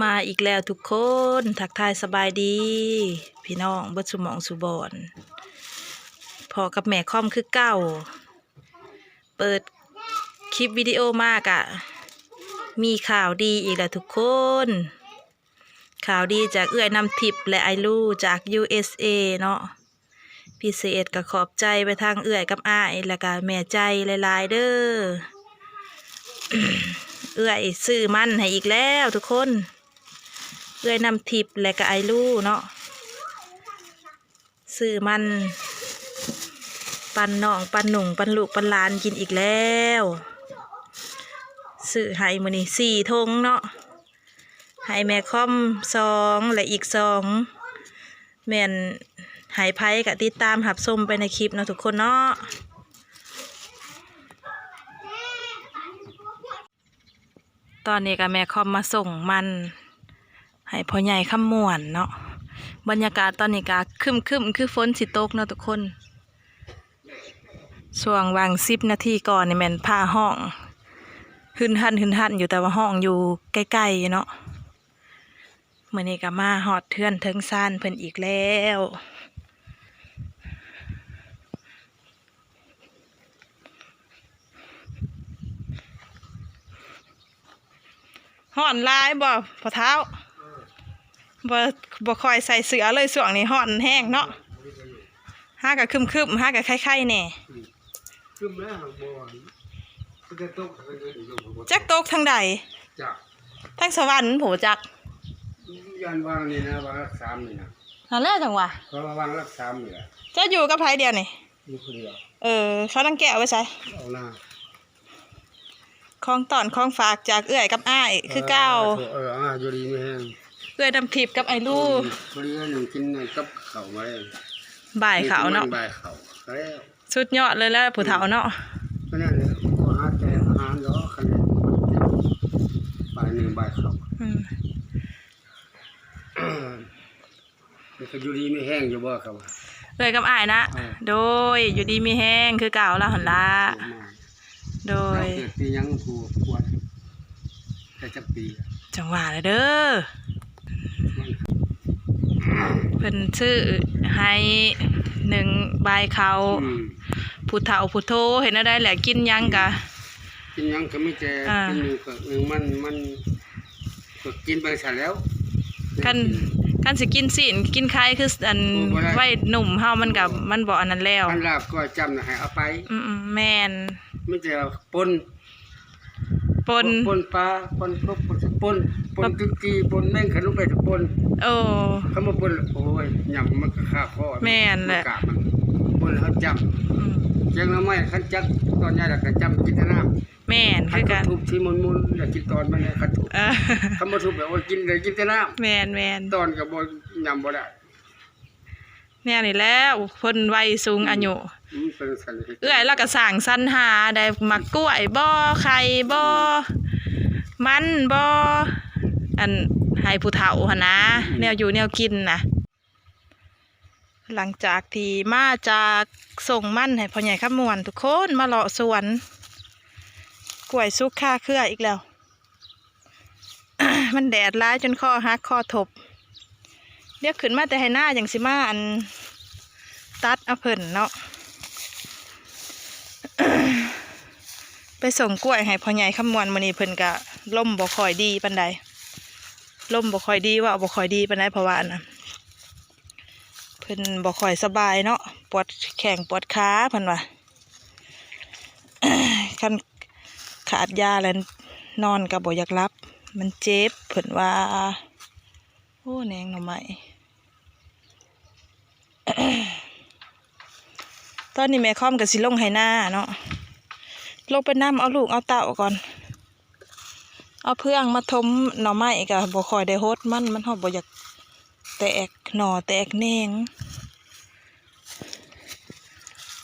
ມາອີກແລ້ວທຸກຄົນ ທັກທາຍສະບາຍດີພີ່ນ້ອງເບິດສູ່ໝ່ອງສູ່ບ່ອນ ພໍ້ກັບແມ່ຄອມຄືເກົ່າ. ເປີດຄລິບວິດີໂອມາກະມີຂ່າວດີອີກແລ້ວທຸກຄົນ. ຂ່າວດີຈາກເອື້ອຍນ້ຳທິບ ແລະ ອ້າຍລູຈາກ ຢູເອສເອ ເນາະ. ພິເສດກໍຂອບໃຈໄປທາງເອື້ອຍກັບອ້າຍ ແລ້ວກໍແມ່ໃຈຫຼາຍໆເດີ້. ເອື້ອຍຊື້ມັນໃຫ້ອີກແລ້ວທຸກຄົນ. ເອື້ອຍນ້ຳທິບ ແລະ ກໍອ້າຍລູເນາະ. ຊື້ມັນປັນນ້ອງ ປັນໜຸ່ງ ປັນລູກ ປັນຫຼານກິນອີກແລ້ວ. ຊື້ໃຫ້ມື້ນີ້ສີ່ຖົງເນາະ. ໃຫ້ແມ່ຄອມສອງ ແລະ ອີກສອງ ແມ່ນໃຫ້ໃຜກໍຕິດຕາມຮັບຊົມໄປໃນຄລິບເນາະທຸກຄົນເນາະ. ຕອນນີ້ກໍແມ່ຄອມມາສົ່ງມັນໃຫ້ພໍ່ໃຫຍ່ຄຳມ່ວນເນາະ. ບັນຍາກາດຕອນນີ້ກໍຄຶ້ມໆ ຄືຝົນຊິຕົກເນາະທຸກຄົນ. ຊ່ວງຫວ່າງສິບນາທີກ່ອນນີ້ແມ່ນຟ້າຮ້ອງຮຶນຮັນ ຮຶນຮັນຢູ່ ແຕ່ວ່າຮ້ອງຢູ່ໄກໆເນາະ. ມື້ນີ້ກໍມາຮອດເຮືອນເທິງຊານເພິ່ນອີກແລ້ວ. ຮ້ອນຫຼາຍບໍ່ພໍ່ເຖົ້າ? ບໍ່ ບໍ່ຄ່ອຍໃສ່ເສື້ອເລີຍ ຊ່ວງນີ້ຮ້ອນແຮງເນາະ. ຫາກໍຄຶ້ມໆ ຫາກໍໄຄໆແດ່. ອືມ ຄຶ້ມແລ້ວ ບໍ່ ມັນຈະຕົກ ຈັກຕົກທາງໃດ? ຈັກ ທາງສະຫວັນພຸ້ນຈັກ. ຢ້ານວ່າງນີ້ນະ ວ່າງຫຼັກສາມນີ້ນະ. ນັ້ນແຫຼະຈັ່ງວ່າ ເພາະວ່າວ່າງຫຼັກສາມນີ້ແຫຼະ. ເຈົ້າຢູ່ກັບໃຜດຽວນີ້? ຢູ່ຄົນດຽວ. ເອີ ເຂົານາງແກ້ວໄປໃສ? ອອກນາ. ຂອງຕ້ອນຂອງຝາກຈາກເອື້ອຍກັບອ້າຍຄືເກົ່າ. ເອີ ອ່າ ຢູ່ດີມີແຮງ. ເອື້ອຍນ້ຳທິບກັບອ້າຍລູ. ອືມ ພໍດີໜຶ່ງກິນກັບເຂົ້າໄວ້ ບ່າຍເຂົ້າເນາະ. ບ່າຍເຂົ້າແລ້ວ. ສຸດຍອດເລີຍແຫຼະຜູ້ເຖົ້າເນາະ. ກໍນັ້ນແຫຼະ ຂໍຫາແຕ່ອາຫານດອກ ຄັນບໍ່ໄດ້ກິນບ່າຍໜຶ່ງບ່າຍເຂົ້າ. ອືມ ແລ້ວກໍຢູ່ດີມີແຮງຢູ່ບໍ່ ເຂົາວ່າ? ເອື້ອຍກັບອ້າຍນະ? ເອີ ໂດຍ ຢູ່ດີມີແຮງຄືເກົ່າລະຫັ້ນລະ. ໂດຍ ເກີດປີຫຍັງຜູ້ກວດ ໄດ້ຈັກປີ? ຈັ່ງວ່າແຫຼະເດີ້ ເພິ່ນຊື້ໃຫ້ໜຶ່ງບ່າຍເຂົ້າ. ອືມ ຜູ້ເຖົ້າຜູ້ໂທເຮັດແນວໃດແຫຼະ ກິນຫຍັງກະ ກິນຫຍັງກໍມີແຕ່ ອ່າ ກິນໜຶ່ງເພິ່ນໜຶ່ງມັນ ມັນ ກໍກິນໄປຊັ້ນແລ້ວ. ຄັນ ຄັນຊິກິນຊີ້ນກິນໄຂ່ຄືອັນ ໂອ້ ບໍ່ໄດ້ ໄວໜຸ່ມເຮົາມັນກໍ ໂອ້ ມັນບໍ່ອັນນັ້ນແລ້ວ. ຄັນລາບກ້ອຍຈ້ຳນະໃຫ້ເອົາໄປ. ອືມໆ ແມ່ນ ມີແຕ່ປົ່ນ ປົ່ນ ປົ່ນປາ ປົ່ນກົບ ປົ່ນ ປົ່ນຕຶກຈີ່ ປົ່ນແມງຂະໜຸມໄປ ປົ່ນ. ໂອ້ ຄັນບໍ່ປົ່ນ ໂອ້ຍ ຫຍ້ຳມັນກໍຄາຄໍ. ແມ່ນແຫຼະ ມັນກາບມັນ ປົ່ນແລ້ວເຮົາຈ້ຳ. ອືມ ແກງໜໍ່ໄມ້ ຄັນຈັກຕອນໃຫຍ່ແລ້ວກໍຈ້ຳກິນແຕ່ນ້ຳ. ແມ່ນ ຄັນ ຄືກັນ ທຸບທີ່ມົນໆ ຢາກກິນຕອນມັນແຫຼະ ຄັນທຸບ. ເອີ ຄັນບໍ່ທຸບແລ້ວ ໂອ້ຍ ກິນໄດ້ກິນແຕ່ນ້ຳ. ແມ່ນໆ ຕອນກໍບໍ່ ຫຍ້ຳບໍ່ໄດ້. ແນວນີ້ແຫຼະ ຄົນໄວສູງອາຍຸ. ອືມ ເປັນຊັ້ນ ເອື້ອຍລາວກໍສ້າງສັນຫາໄດ້ ໝາກກ້ວຍບໍ່ ໄຂ່ບໍ່ ມັນບໍ່ ອັນ ໃຫ້ຜູ້ເຖົ້າຫັ້ນນະ. ອືມ ແນວຢູ່ແນວກິນນະ. ຫຼັງຈາກທີ່ມາຈາກສົ່ງມັນໃຫ້ພໍ່ໃຫຍ່ຄຳມ່ວນ ທຸກຄົນມາເລາະສວນ ກ້ວຍສຸກຄາເຄືອອີກແລ້ວ. ມັນແດດຫຼາຍຈົນຄໍຫັກຄໍທົບ. ດຽວຂຶ້ນມາແຕ່ໄຮ່ນາຈັ່ງຊິມາ ອັນ ຕັດເອົາເພິ່ນເນາະ. ໄປສົ່ງກ້ວຍໃຫ້ພໍ່ໃຫຍ່ຄຳມ່ວນ ມື້ນີ້ເພິ່ນກະລົມບໍ່ຄ່ອຍດີປານໃດ ລົມບໍ່ຄ່ອຍດີ ເວົ້າບໍ່ຄ່ອຍດີປານໃດ ເພາະວ່າ ອັນ ເພິ່ນບໍ່ຄ່ອຍສະບາຍເນາະ ປວດແຂ້ງປວດຂາເພິ່ນວ່າ ຄັນຂາດຢາແລ້ວນອນກໍບໍ່ຢາກຫຼັບ ມັນເຈັບເພິ່ນວ່າ. ໂອ້ ແໜງໜໍ່ໄມ້. ຕອນນີ້ແມ່ຄອມກໍຊິລົງໄຮ່ນາເນາະ ລົງໄປນຳເອົາລູກເອົາເຕົ້າກ່ອນ. ເອົາເຟືອງມາຖົມໜໍ່ໄມ້ກໍບໍ່ຄ່ອຍໄດ້ຫົດມັນ ມັນຮອດບໍ່ຢາກແຕກໜໍ່ແຕກແໜງ.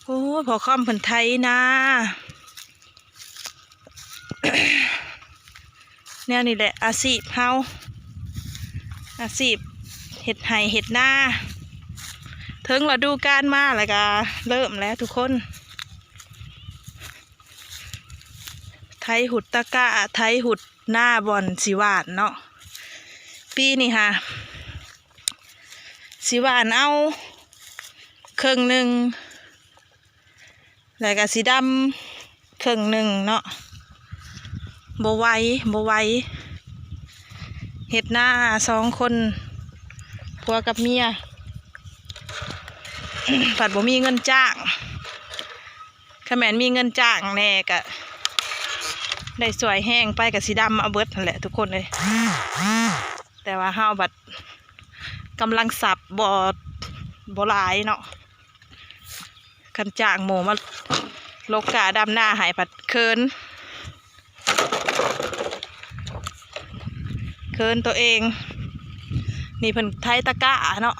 ໂອ້ຍ ພໍ່ຄອມເພິ່ນໄຖນາ ແນວນີ້ແຫຼະອາຊີບເຮົາ ອາຊີບເຮັດໄຮ່ເຮັດນາ ເຖິງລະດູການມາແລ້ວກໍເລີ່ມແລ້ວທຸກຄົນ. ໄຖຫຸດຕະກະ ໄຖຫຸດນາບ່ອນຊິຫວ່ານເນາະ. ປີນີ້ຫາ ຊິຫວ່ານເອົາເຄິ່ງໜຶ່ງ ແລ້ວກໍຊິດຳເຄິ່ງໜຶ່ງເນາະ. ບໍ່ໄຫວ ບໍ່ໄຫວ ເຮັດນາສອງຄົນ ຜົວກັບເມຍ ພັດບໍ່ມີເງິນຈ້າງ. ຄັນແມ່ນມີເງິນຈ້າງແດ່ ກະໄດ້ຊ່ວຍແຮງໄປ ກະຊິດຳເອົາເບິດຫັ້ນແຫຼະທຸກຄົນເອີຍ. ແຕ່ວ່າເຮົາບັດກຳລັງຊັບບໍ່ ບໍ່ຫຼາຍເນາະ. ຄັນຈ້າງໝູ່ມາຫຼົກກ້າດຳນາໃຫ້ ພັດເຂີນ ເຂີນໂຕເອງ. ນີ້ເພິ່ນໄຖຕະກ້າເນາະ.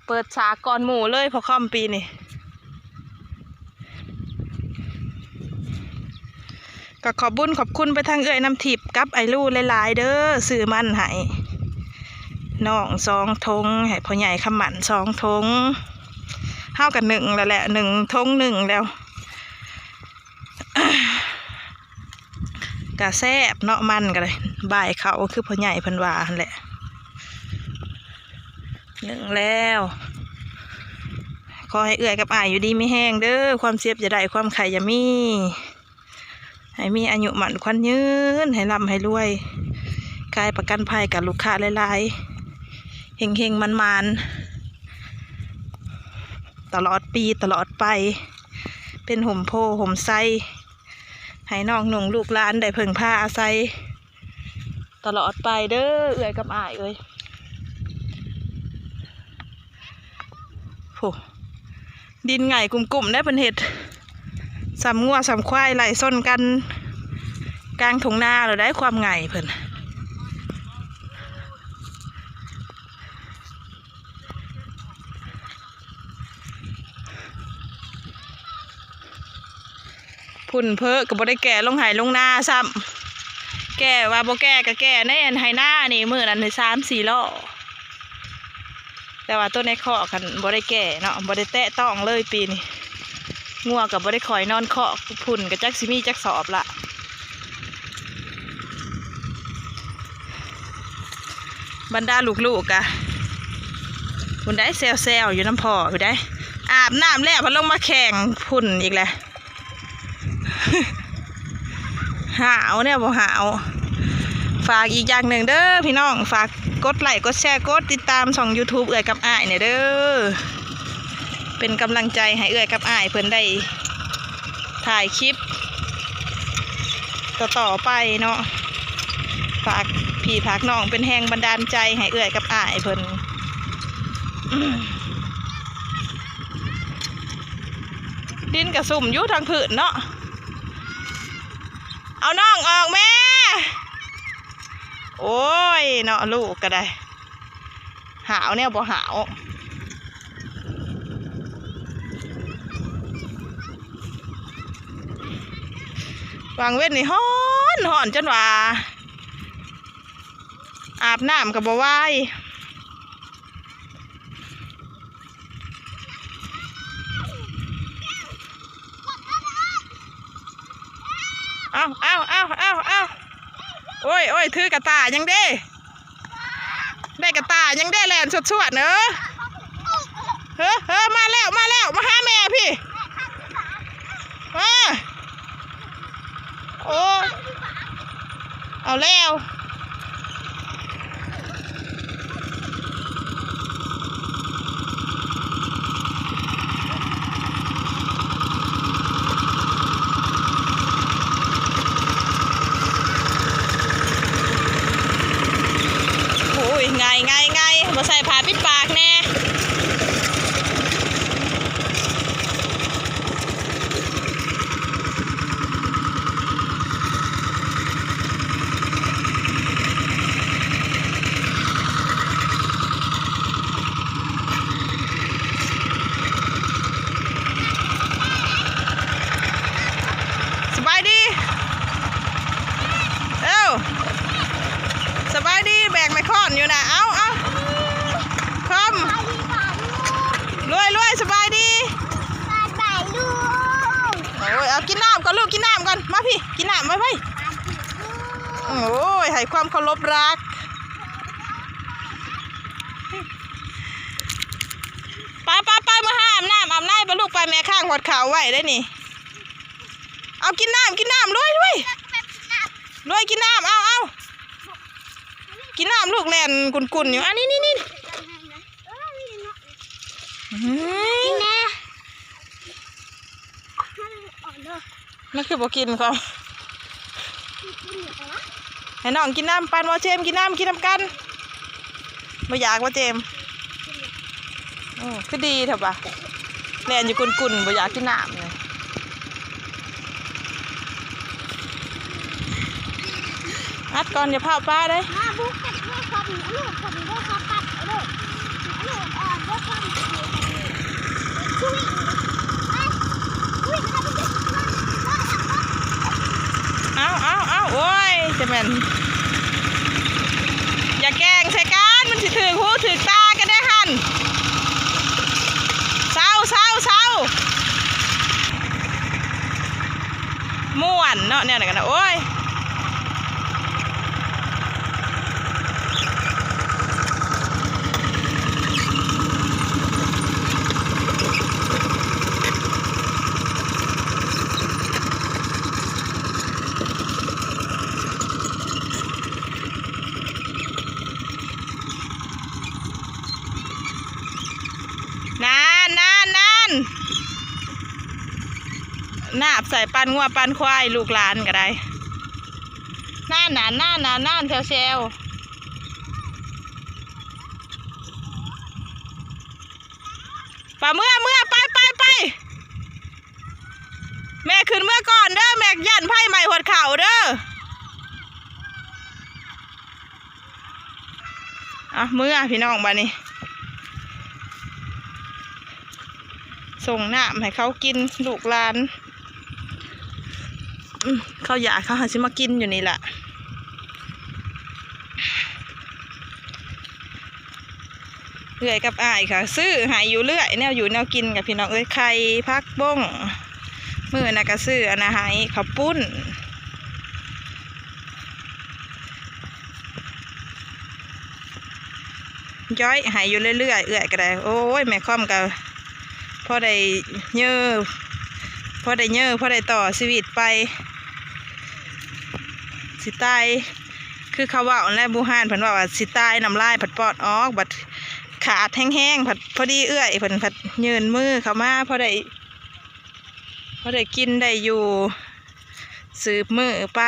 ເປີດສາກກ່ອນໝູ່ເລີຍພໍ່ຄອມປີນີ້. ກໍຂອບບຸນຂອບຄຸນໄປທາງເອື້ອຍນ້ຳທິບກັບອ້າຍລູຫຼາຍໆເດີ ຊື້ມັນໃຫ້ນ້ອງສອງຖົງ ໃຫ້ພໍ່ໃຫຍ່ຄຳໝັ້ນສອງຖົງ. ເຮົາກໍໜຶ້ງແລ້ວແຫຼະ ໜຶ້ງຖົງໜຶ່ງແລ້ວ. ກະແຊບເນາະ ມັນກະໄດ້ ບ່າຍເຂົ້າ ຄືພໍ່ໃຫຍ່ເພິ່ນວ່າຫັ້ນແຫຼະ. ໜຶ້ງແລ້ວ ຂໍໃຫ້ເອື້ອຍກັບອ້າຍຢູ່ດີມີແຮງເດີ ຄວາມເຈັບຢ່າໄດ້ ຄວາມໄຂ້ຢ່າມີ ໃຫ້ມີອາຍຸໝັ້ນຂວັນຍືນ ໃຫ້ລ່ຳໃຫ້ລວຍ ຂາຍປະກັນໄພກັບລູກຄ້າຫຼາຍໆ ເຮັງໆ ໝານໆ ຕະຫຼອດປີຕະຫຼອດໄປ ເປັນຮົ່ມໂພຮົ່ມໄຊ ໃຫ້ນ້ອງນຸ່ງລູກຫຼານໄດ້ເພິ່ງພາອາໄສຕະຫຼອດໄປເດີ ເອື້ອຍກັບອ້າຍເອີຍ. ໂອ້ ດິນຫງ່າຍກຸ້ມໆ ໄດ້ເພິ່ນເຮັດ ສ່ຳງົວສ່ຳຄວາຍໄລ່ຊົນກັນກາງທົ່ງນາແລ້ວໄດ໋ ຄວາມຫງ່າຍເພິ່ນ. ຝຸ່ນເພີກໍບໍ່ໄດ້ແກ່ລົງໄຮ່ລົງນາຊ້ຳ ແກ່ວ່າບໍ່ແກ່ກໍແກ່ໃນອັນໄຮ່ນານີ້ ມື້ນັ້ນໄດ້ສາມສີ່ລໍ້ ແຕ່ວ່າໂຕໃນຄອກຫັ້ນບໍ່ໄດ້ແກ່ເນາະ ບໍ່ໄດ້ແຕະຕ້ອງເລີຍປີນີ້ ງົວກໍບໍ່ໄດ້ຄ່ອຍນອນຄອກ ຝຸ່ນກໍຈັກຊິມີຈັກສອບລະ. ບັນດາລູກໆ ກະພຸ້ນໃດ ແຊວໆ ຢູ່ນຳພໍ່ພຸ້ນໃດ ອາບນ້ຳແລ້ວພັດລົງມາແຂ່ງຝຸ່ນອີກແຫຼະ ຫາວແນວບໍ່ຫາວ. ຝາກອີກຢ່າງໜຶ່ງເດີພີ່ນ້ອງ ຝາກກົດໄລ້ກົດແຊ ກົດຕິດຕາມຊ່ອງຢູທູບເອື້ອຍກັບອ້າຍແດ່ເດີ ເປັນກຳລັງໃຈໃຫ້ເອື້ອຍກັບອ້າຍເພິ່ນໄດ້ຖ່າຍຄລິບຕໍ່ໆໄປເນາະ ຝາກພີ່ຝາກນ້ອງເປັນແຮງບັນດານໃຈໃຫ້ເອື້ອຍກັບອ້າຍເພິ່ນ. ດິນກະຊຸ່ມຢູ່ທາງພື້ນເນາະ ເອົານ້ອງອອກແມ່. ໂອ້ຍເນາະ ລູກກໍໄດ້ ຫາວແນວບໍ່ຫາວ. ຫວ່າງເວັນນີ້ຮ້ອນ ຮ້ອນຈົນວ່າອາບນ້ຳກໍບໍ່ໄຫວ. ເອົາ ເອົາ ເອົາ ເອົາ ເອົາ ໂອ້ຍ ໂອ້ຍ ຖືກະຕ່າຫຍັງເດ້ ໄດ້ກະຕ່າຫຍັງເດ້ ແລ່ນສວດໆ ເອີ ເຮີ ເຮີ ມາແລ້ວ ມາແລ້ວ ມາຫາແມ່ພີ້ ເອີ. ໂອ້ຍ ເອົາແລ້ວ ໂອ້ຍ ໄງ່ໆໆ ບໍ່ໃສ່ຜ້າປິດປາກແດ່. ສະບາຍດີ ເອີ ສະບາຍດີ ແບກໄມ້ຄ້ອນຢູ່ນະ ເອົາ ເອົາ ຄອມ ລວຍ ລວຍ ສະບາຍດີ ສະບາຍດີ ໂອ້ຍ ເອົາ ກິນນ້ຳກ່ອນລູກ ກິນນ້ຳກ່ອນ ມາພີ້ ກິນນ້ຳ ມາພີ້. ໂອ້ຍ ໃຫ້ຄວາມເຄົາລົບລັກ. ໄປໆໆ ມາຫາອາບນ້ຳອາບໃນ ໄປລູກໄປ ແມ່ຄ້າງຮອດເຂົ້າໄວ້ໄດ໋ນີ້. ເອົາ ກິນນ້ຳ ກິນນ້ຳ ລວຍ ລວຍ ລວຍ ກິນນ້ຳ ເອົາ ເອົາ ກິນນ້ຳລູກ ແລ່ນກຸນໆຢູ່. ອັນນີ້ ນີ້ ນີ້ ອືມ ກິນແດ່ ມັນຄືບໍ່ກິນກໍ ໃຫ້ນ້ອງກິນນ້ຳ ປານບໍ່ ເຈມ ກິນນ້ຳ ກິນນຳກັນ. ບໍ່ຢາກບໍ່ ເຈມ? ໂອ້ ຄືດີແທ້ບະ ແລ່ນຢູ່ກຸນໆ ບໍ່ຢາກກິນນ້ຳນີ້. ອັດກ່ອນ ຢ່າພ້າວປາເດ້. ມາບຸກກັນເດີ ຄອບນີ້ ລູກຄອບນີ້ເດີ ຄອບປັດເດີ ລູກອ່ອນເດີ ຄອບນີ້ ເອົາ ເອົາ ເອົາ ໂອ້ຍ ຈະແມ່ນ ຢ່າແກ່ງໃສ່ກັນ ມັນຊິຖືກຫູຖືກຕາກັນໄດ໋ຫັ້ນ. ເຊົາ ເຊົາ ເຊົາ. ມ່ວນເນາະ ແນວນັ້ນກະນະ ໂອ້ຍ. ນັ້ນ ນັ້ນ ນັ້ນ ນາບໃສ່ປານງົວປານຄວາຍ ລູກຫຼານກະໄດ້. ນັ້ນ ນັ້ນ ນັ້ນ ນັ້ນ ນັ້ນ ແຊວໆ ປາເມືອ ເມືອ ໄປ ໄປ ໄປ. ແມ່ຂຶ້ນເມືອກ່ອນເດີ ແມ່ຢ້ານໄຟໄໝ້ຮອດເຂົ້າເດີ. ເອົາ ເມືອພີ່ນ້ອງ ບາດນີ້ ສົ່ງນ້ຳໃຫ້ເຂົາກິນ ລູກຫຼານ. ອືມ ເຂົາຢາກ ເຂົາຫາຊິມາກິນຢູ່ນີ້ລະ. ເອື້ອຍກັບອ້າຍກະຊື້ໃຫ້ຢູ່ເລື້ອຍ ແນວຢູ່ແນວກິນກະ ພີ່ນ້ອງເອີຍ ໄຂ່ ຜັກບົ້ງ ມື້ນັ້ນກະຊື້ອັນນັ້ນໃຫ້ ເຂົ້າປຸ້ນ ຢອຍໃຫ້ຢູ່ເລື້ອຍໆ ເອື້ອຍກະໄດ້. ໂອ້ຍ ແມ່ຄອມກະພໍໄດ້ເຍີ ພໍໄດ້ເຍີ ພໍໄດ້ຕໍ່ຊີວິດໄປ. ຊິຕາຍ ຄືເຂົາເວົ້າຫັ້ນແຫຼະ ບູຮານເພິ່ນເວົ້າວ່າ ຊິຕາຍນ້ຳລາຍພັດປອດອອກ ບັດຂາດແຮງໆ ພັດພໍດີເອື້ອຍເພິ່ນພັດຍື່ນມືເຂົ້າມາ ພໍໄດ້ ພໍໄດ້ກິນໄດ້ຢູ່ ສືບມື້ໄປ.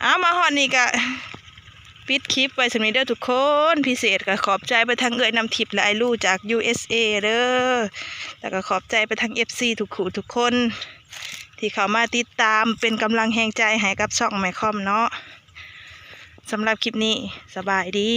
ເອົາ ມາຮອດນີ້ກະປິດຄລິບໄວ້ສ່ຳນີ້ເດີທຸກຄົນ. ພິເສດກະຂອບໃຈໄປທາງເອື້ອຍນ້ຳທິບ ແລະ ອ້າຍລູຈາກ ຢູເອສເອ ເດີ ແລ້ວກະຂອບໃຈໄປທາງ ເອັຟຊີ ທຸກຜູ້ທຸກຄົນ ທີ່ເຂົ້າມາຕິດຕາມເປັນກຳລັງແຮງໃຈໃຫ້ກັບຊ່ອງແມ່ຄອມເນາະ. ສຳລັບຄລິບນີ້ ສະບາຍດີ.